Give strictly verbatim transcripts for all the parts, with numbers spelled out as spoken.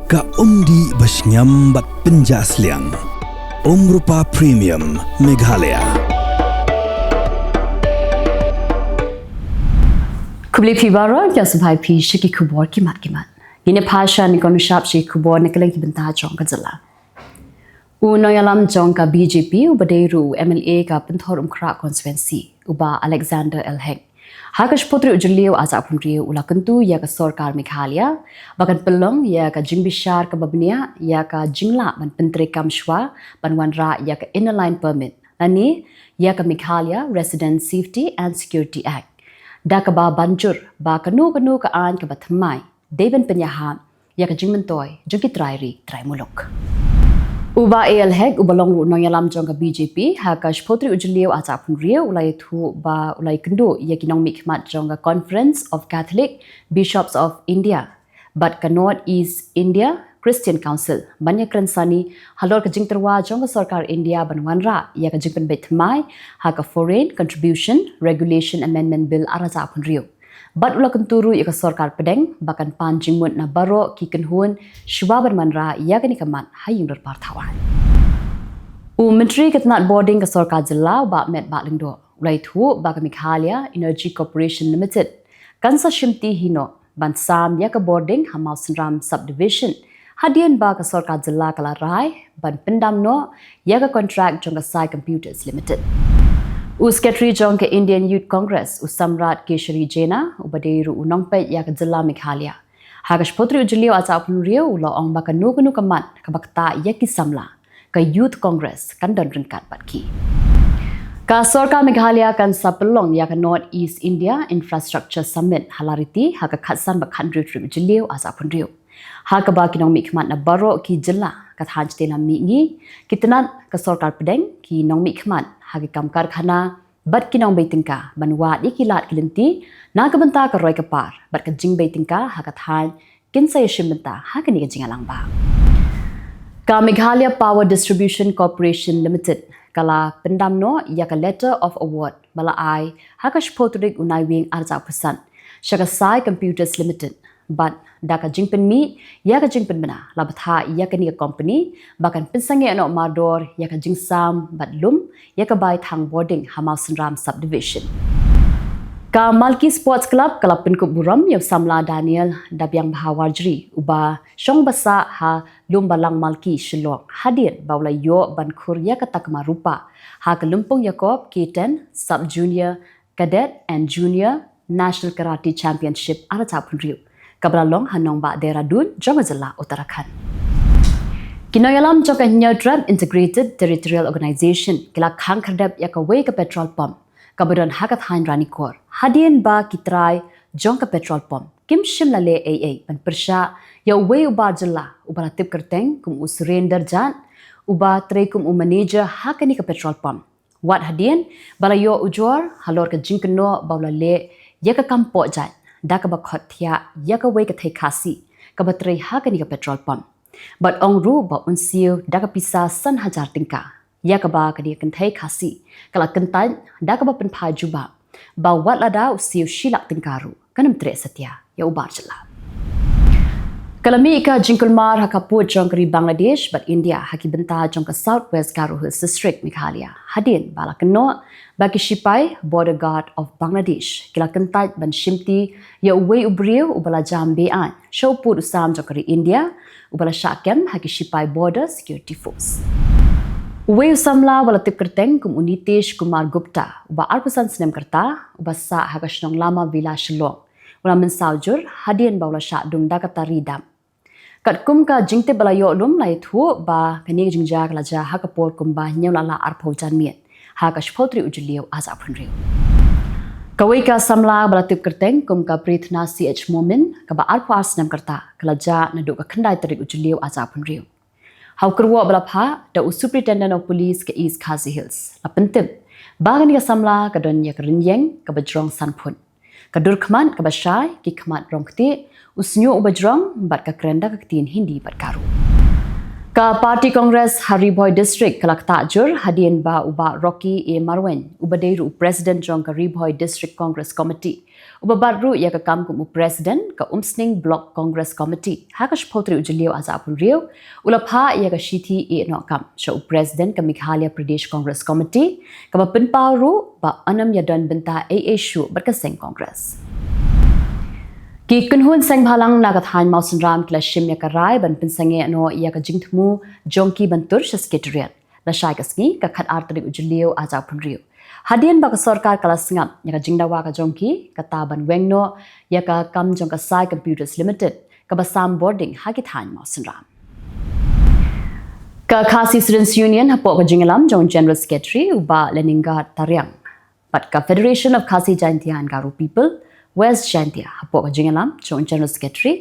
Ka umdih ba shngiam bad pynjah sliang. Umrupa Premium Meghalaya. Khublei phi baroh, ïa sngewbha ïa phi sha ki khubor ki mat ki mat. Ngin ïa phai sha ki khubor na ka liang ki bynta jong ka jylla. U nongïalam jong ka B J P uba dei ruh u M L A ka Pynthorumkhrah constituency, u Bah Alexander L Hek, ha ka shiphew tarik u Jylliew arhajar arphew hynriew u la kyntu ïa ka sorkar Meghalaya ba kan pynlong ïa ka jingbishar kaba bniah ïa ka jinglah ban pyntreikam shuwa ban wanrah ïa ka Inner Line Permit lane ïa ka Meghalaya Resident Safety and Security Act, da kaba ban jur ba kano kano ka aiñ kaba thymmai dei ban pynïahap ïa ka jingmyntoi jong ki trai ri trai muluk. U Bah A L Hek uba long ruh u nongïalam jong ka B J P, ha ka shiphew tarik u Jylliew arhajar arphew hynriew u la ïathuh ba u la ïakynduh ïa ki nongmihkhmat jong ka Conference of Catholic Bishops of India bad ka North East India Christian Council ban ïakren sani halor ka jingtyrwa jong ka sorkar India ban wanrah ïa ka jingpynbeit thymmai ha ka Foreign Contribution Regulation Amendment Bill arhajar arphew hynriew. Bad u la kyntu ruh ïa ka sorkar pdeng ba kan pan jingmut na baroh ki kynhun shuwa ban wanrah ïa kane ka mat ha ïing dorbar thaw aiñ. U Myntri ka tnat bording ka sorkar jylla u Bah Metbah Lyngdoh u la ïathuh ba ka Meghalaya Energy Corporation Limited kan sa shimti hi noh ban sam ïa ka bording ha Mawsynram Subdivision hadien ba ka sorkar jylla ka la rai ban pyndam noh ïa ka kontrak jong ka Sai Computers Limited. U Secretary jong ka Indian Youth Congress u Samrat Keshari Jaina uba dei ruh u nongpeit ïa ka jylla Meghalaya, ha ka shiphew tarik u Jylliew arhajar arphew hynriew u la ong ba kano kano ka mat kaba ktah ïa ki samla, ka Youth Congress kan don ryngkat bad ki. Ka sorkar Meghalaya kan sa pynlong ïa ka North East India Infrastructure Summit ha Lariti ha ka khatsan bad khathynriew tarik u Jylliew arhajar arphew hynriew, ha kaba ki nongmihkhmat na baroh ki jylla, ka thaiñ shatei lam mihngi, ki tnat ka sorkar pdeng, ki nongmihkhmat ha ki kam karkhana bad ki nongbei tyngka ban wad ïa ki lad ki lynti na ka bynta ka roi ka par bad ka jingbei tyngka ha ka thaiñ kin sa ïashim bynta ha kane ka jingïalang ba. Ka Meghalaya Power Distribution Corporation Limited ka la pyndam noh ïa ka Letter of Award ba la ai ha ka shiphew tarik u Naiwieng arhajar arphew san sha ka Sai Computers Limited, bad da ka jingpynmih ïa ka jingpynbna la bthah ïa kane ka company ba kan pynsangeh noh mardor ïa ka jingsam bad lum ïa ka bai thang bording ha Mawsynram Subdivision. Ka Malki Sports Club ka la pynkup burom ïa u samla Daniel Dabiangbha Warjri uba shong ba sah ha Lumbalang Malki Shillong hadien ba u la ïoh ban khur ïa ka takma rupa ha ka Lympung Jacob K ten Sub Junior Cadet and Junior National Karate Championship arhajar arphew hynriew kaba la long ha nongbah Dehradun jong ka jylla Uttarakhand. Ki nongïalam jong ka Hynñiewtrep Integrated Territorial Organization ki la khang khyrdep ïa kawei ka petrol pump kaba don ha ka thaiñ Ranikor hadien ba ki trai jong ka petrol pump kim shym la leh ei ei ban pyrshah ïa uwei u bar jylla uba la tip kyrteng kum u Surender Jat, uba trei kum u manager ha kane ka petrol pump, wat hadien ba la ïoh ujor halor ka jingkynnoh ba u la leh ïa ka kam poh jait da kaba khot thiah ïa kawei ka thei Khasi kaba trei ha kane ka petrol pump, bad ong ruh ba un siew da ka pisa san hajar tyngka, ïa kaba kane ka kynthei Khasi ka la kyntait da kaba pynphai jubab ba wat lada u siew shi lak tyngka ruh kan ym treh satia ïa u bar jylla. Ka la mih ka jingkulmar ha ka pud jong ka ri Bangladesh bad India ha ki bynta jong ka South West Garo Hills District, Meghalaya, hadien ba la kynnoh ba ki shipai Border Guard of Bangladesh ki la kyntait ban shimti ïa uwei u briew uba la jam be-aiñ sha u pud u sam jong ka ri India uba la shah kem ha ki shipai Border Security Force. Uwei u samla uba la tip kyrteng kum u Nitesh Kumar Gupta, uba arphew san snem ka rta, uba sah ha ka shnong Lama Villa Shillong, u la mynsaw jur hadien ba u la shah dung da ka tari dap. Katkum ka jingtip ba la ïoh lum, la ïathuh ba kane ka jingjia ka la jia ha ka por kumba hynñiew la lah arphew janmiet ha ka shiphew tarik u Jylliew arhajar arphew hynriew. Kawei ka samla ba la tip kyrteng kum ka Prethna C H Momin, kaba arphew ar snem ka rta, ka la jah naduh ka khyndai tarik u Jylliew arhajar arphew hynriew. Ha u kyrwoh ba la phah da u Superintendent of Police ka East Khasi Hills, la pyntip ba kane ka samla ka don ïa ka rynïeng kaba jrong san phut. Ka dur khmat kaba shai, ki khmat rong ktieh, u shñiuh uba jrong bad ka kren da ka ktien Hindi bad Garo. Ka Party Congress ha Ri Bhoi District ka la ktah jur hadien ba u Bah Rocky A Marwein, uba dei ruh u President jong ka Ri Bhoi District Congress Committee, uba bat ruh ïa ka kam kum u President ka Umsning Block Congress Committee, ha ka shiphew tarik u Jylliew arhajar arphew hynriew, u la phah ïa ka shithi ïehnoh kam sha u President ka Meghalaya Pradesh Congress Committee, kaba pynpaw ruh ba un ym ïadon bynta ei ei shuh bad ka seng Congress. Ki kynhun seng bhalang na ka thaiñ Mawsynram ki la shim ïa ka rai ban pynsangeh noh ïa ka jingthmu jong ki ban tur sha Secretariat, lashai ka sngi, ka khatar tarik u Jylliew arhajar arphew hynriew, hadien ba ka sorkar ka la sngap ïa ka jingdawa ka jong ki, kata ban weng noh ïa ka kam jong ka Sai Computers Limited, kaba sam bording ha ki thaiñ Mawsynram. Ka Khasi Students Union, hapoh ka jingïalam jong u General Secretary u Bah Leningard Tariang, bad ka Federation of Khasi Jaintia and Garo People, West Jaintia, hapoh ka jingïalam jong u General Secretary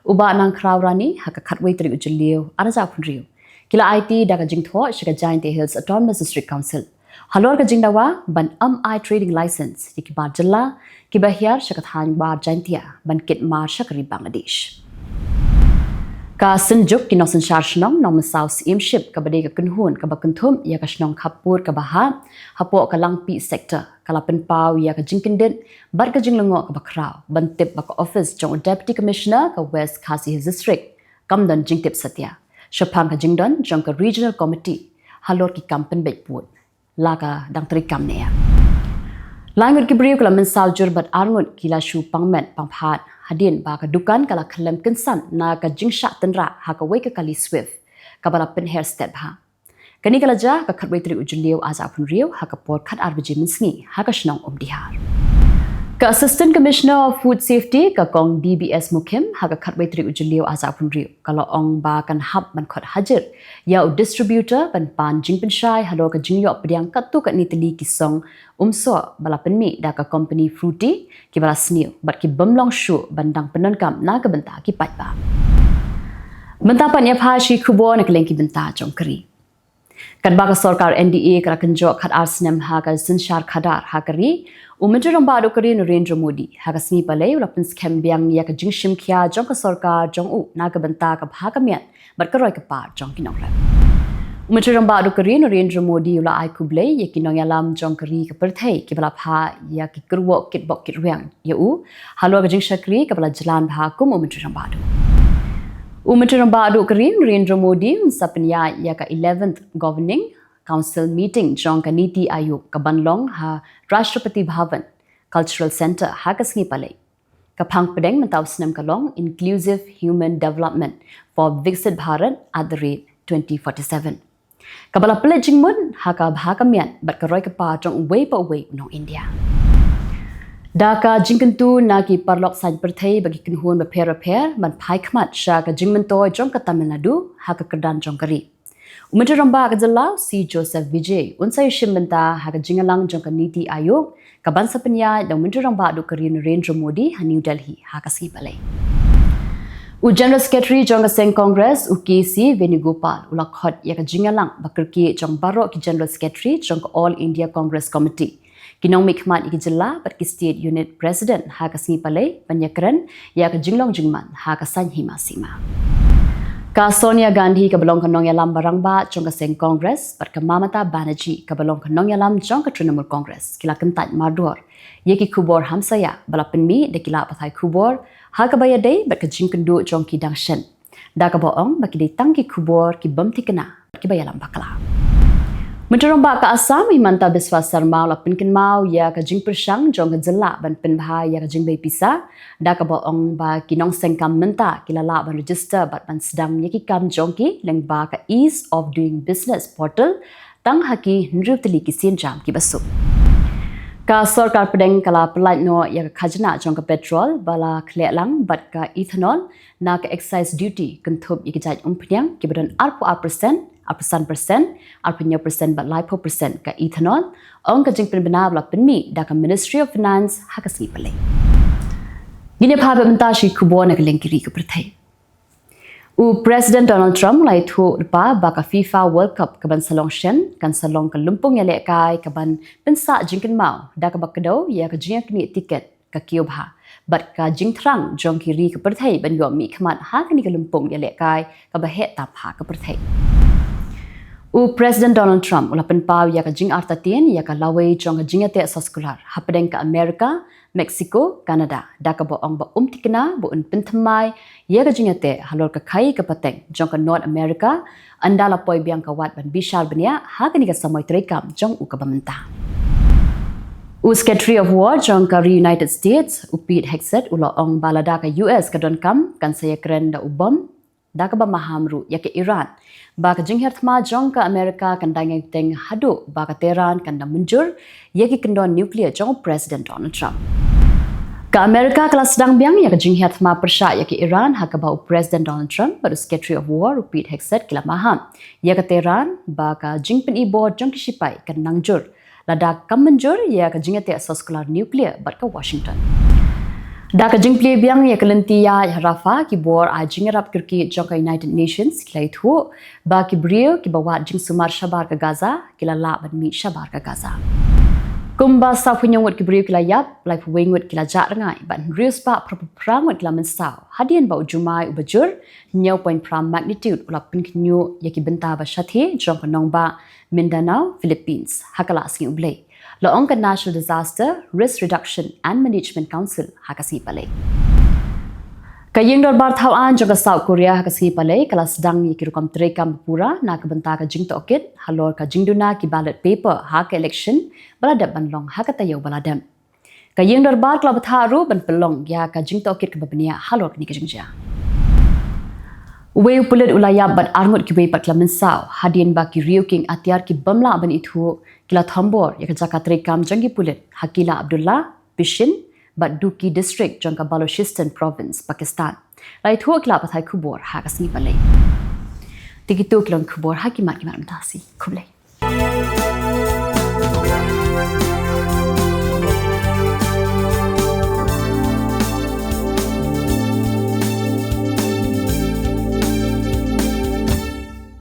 u Bah Nangkhraw Rani, ha ka khatwei tarik u Jylliew arhajar arphew hynriew, ki la aiti da ka jingthoh sha ka Jaintia Hills Autonomous District Council halor ka jingdawa ban ym ai trading license ïa ki bar jylla kiba hiar sha ka thaiñ bar Jaintia ban kit mar sha ka ri Bangladesh. Ka Synjuk ki Nongsynshar Shnong Nongmynsaw Syiemship, kaba dei ka kynhun kaba kynthup ïa ka shnong khappud kaba hap hapoh ka Langpih Sector, ka la pynpaw ïa ka jingkyndit bad ka jinglyngngoh kaba khraw ban tip ba ka ophis jong u Deputy Commissioner ka West Khasi Hills District kam don jingtip satia shaphang ka jingdon jong ka Regional Committee halor ki kam pynbeit pud, la ka dang treikam ne em. Lai ngut ki briew ki la mynsaw jur bad ar ngut ki la shu pang met pang phad hadien ba ka dukan ka la khyllem kynsan na ka jingshah tynrah ha kawei ka kali Swift, kaba la pynher stet bha. Kane ka la jia ha ka khatwei tarik u Jylliew arhajar arphew hynriew, ha ka por khatar baje mynsngi, ha ka shnong Umdihar. Ka Assistant Commissioner of Food Safety, ka Kong D B S Mukhim, ha ka khatwei tarik u Jylliew arhajar arphew hynriew, ka la ong ba kan hap ban khot hajir ïa u distributor ban pan jingpynshai halor ka jingïoh pdiang katto katne tylli ki song umsoh ba la pynmih da ka company Fruity, kiba la sniew bad ki bym long shuh ban dang pyndonkam na ka bynta ki paidbah. Mynta pat ïa pha shi khubor na kylleng ki bynta jong ka ri. Katba ka sorkar N D A ka la kynjoh khatar snem ha ka synshar khadar ha ka ri, u Myntri Rangbah Duh ka ri Narendra Modi, ha ka sngi Palei, u la pynskhem biang ïa ka jingshim khia jong ka sorkar jong u na ka bynta ka bha ka miat bad ka roi ka par jong ki nongrep. U Myntri Rangbah Duh ka ri Narendra Modi u la ai khublei ïa ki nongïalam jong ka ri ka pyrthei kiba la phah ïa ki kyrwoh kitbok kitrwiang ïa u halor ka jingshakri kaba la jlan bha kum u Myntri Rangbah Duh. U Myntri Rangbah Duh ka ri Narendra Modi un sa pynïaid ïa ka eleventh Governing Council meeting jong ka NITI Aayog, kaban long ha Rashtrapati Bhavan Cultural Centre ha ka sngi Palei. Ka phang pdeng mynta u snem ka long Inclusive Human Development for Viksit Bharat at the rate twenty forty-seven, kaba la pynleit jingmut ha ka bha ka miat bad ka roi ka par jong uwei pa uwei u nong India. Da ka jingkyntu na ki paralok saiñ pyrthei bad ki kynhun bapher bapher ban phai khmat sha ka jingmyntoi jong ka Tamil Nadu ha ka kyrdan jong ka ri, u Myntri Rangbah ka jylla, u C Joseph Vijay, un sa ïashim bynta ha ka jingïalang jong ka NITI Aayog, kaban sa pynïaid da u Myntri Rangbah Duh ka ri Narendra Modi ha New Delhi ha ka sngi Palei. U General Secretary jong ka seng Congress, u K C Venugopal, u la khot ïa ka jingïalang ba kyrkieh jong baroh ki General Secretary jong ka All India Congress Committee, ki nongmihkhmat ïa ki jylla bad ki State Unit President ha ka sngi Palei ban ïakren ïa ka jinglong jingman ha ka saiñ hima sima. Ka Sonia Gandhi, kaba long ka nongïalam ba rangbah jong ka seng Congress, bad ka Mamata Banerjee, kaba long ka nongïalam jong ka Trinamool Congress, ki la kyntait mardor ïa ki khubor hamsaïa ba la pynmih da ki lad pathai khubor ha kaba ïadei bad ka jingkynduh jong ki dang shen, da kaba ong ba ki dei tang ki khubor ki bym thikna bad kiba ïalam bakla. Myntri Rangbah ka Assam, Himanta Biswa Sarma, u la pynkynmaw ïa ka jingpyrshang jong ka jylla ban pynbha ïa ka jingbei pisa, da kaba ong ba ki nongseng kam mynta ki la lah ban register bad ban sdang ïa ki kam jong ki lyngba ka Ease of Doing Business portal tang ha ki hynriew tylli ki sienjam kiba suk. Ka sorkar pdeng ka la pyllait noh ïa ka khajna jong ka petrol ba la khleh lang bad ka ethanol na ka excise duty kynthup ïa ki jait umphniang kiba don arphew ar percent, arphew san percent, arphew hynñiew percent bad laiphew percent ka ethanol, ong ka jingpynbna ba la pynmih da ka Ministry of Finance ha ka sngi Palei. Ngin ïa phah beit mynta shi khubor na kylleng ki ri ka pyrthei. U President Donald Trump u la ïathuh lypa ba ka FIFA World Cup kaban sa long shen kan sa long ka lympung ïalehkai kaban pynsah jingkynmaw, da kaba kdew ïa ka jingïaknieh tiket ka kiew bha bad ka jingthrang jong ki ri ka pyrthei ban ïoh mihkhmat ha kane ka lympung ïalehkai kaba heh tam ha ka pyrthei. U President Donald Trump u la pynpaw ïa ka jingartatien ïa ka lawei jong ka jingïateh soskular hapdeng ka Amerika, Mexico, Canada, da kaba ong ba um thikna ba un pynthymmai ïa ka jingïateh halor ka khaii ka pateng jong ka North America, ynda la poi biang ka wad ban bishar bniah ha kane ka samoi treikam jong u kaba mynta. U Secretary of War jong ka ri United States, u Pete Hegseth, u la ong ba lada ka U S ka donkam, kan sa ïakren da u bom, da kaba maham ruh ïa ka Iran, ba ka jinghiar thma jong ka Amerika kan dang ïeng teng haduh ba ka Tehran kan da mynjur ïa ki kyndon nuclear jong u President Donald Trump. Ka Amerika ka la sdang biang ïa ka jinghiar thma pyrshah ïa ka Iran, ha kaba u President Donald Trump bad u Secretary of War, u Pete Hegseth, ki la maham ïa ka Tehran ba ka jingpynibor jong ki shipai kan nang jur lada kam mynjur ïa ka jingïateh soskular nuclear bad ka Washington. Da ka jingplie biang ïa ka lynti ïaid ha Rafah, ki bor ai jingïarap kyrkieh jong ka United Nations ki la ïathuh ba ki briew kiba wad jingsumar shabar ka Gaza ki la lah ban mih shabar ka Gaza. Kumba sawphew hynñiew ngut ki briew ki la ïap, laiphew wei ngut ki la jah rngai bad hynriew spah phra ngut ki la mynsaw hadien ba u jumai uba jur hynñiew point phra magnitude u la pynkhynñiuh ïa ki bynta ba shathie jong ka nongbah Mindanao, Philippines, ha ka la sngi U Blei, la ong ka National Disaster Risk Reduction and Management Council, ha ka sngi Palei. Ka ïing dorbar thaw aiñ jong ka South Korea ha ka sngi Palei ka la sdang ïa ki rukom treikam ba pura na ka bynta ka jingtohkit halor ka jingduna ki ballot paper ha ka election ba la dep ban long ha ka taïew ba la dep. Ka ïing dorbar ka la bthah ruh ban pynlong ïa ka jingtohkit kaba bniah halor kane ka jingjia. Uwei u pulit u la ïap bad arngut kiwei pat ki la mynsaw hadien ba ki riew kieng atiar ki bym lah ban ithuh ki la thombor ïa ka jaka treikam jong ki pulit ha Qila Abdullah, Pishin bad Duki District jong ka Balochistan Province, Pakistan. La ïathuh ki lad pathai khubor ha ka sngi Palei. Te kito ki long khubor ha ki mat ki mat mynta shi. Khublei.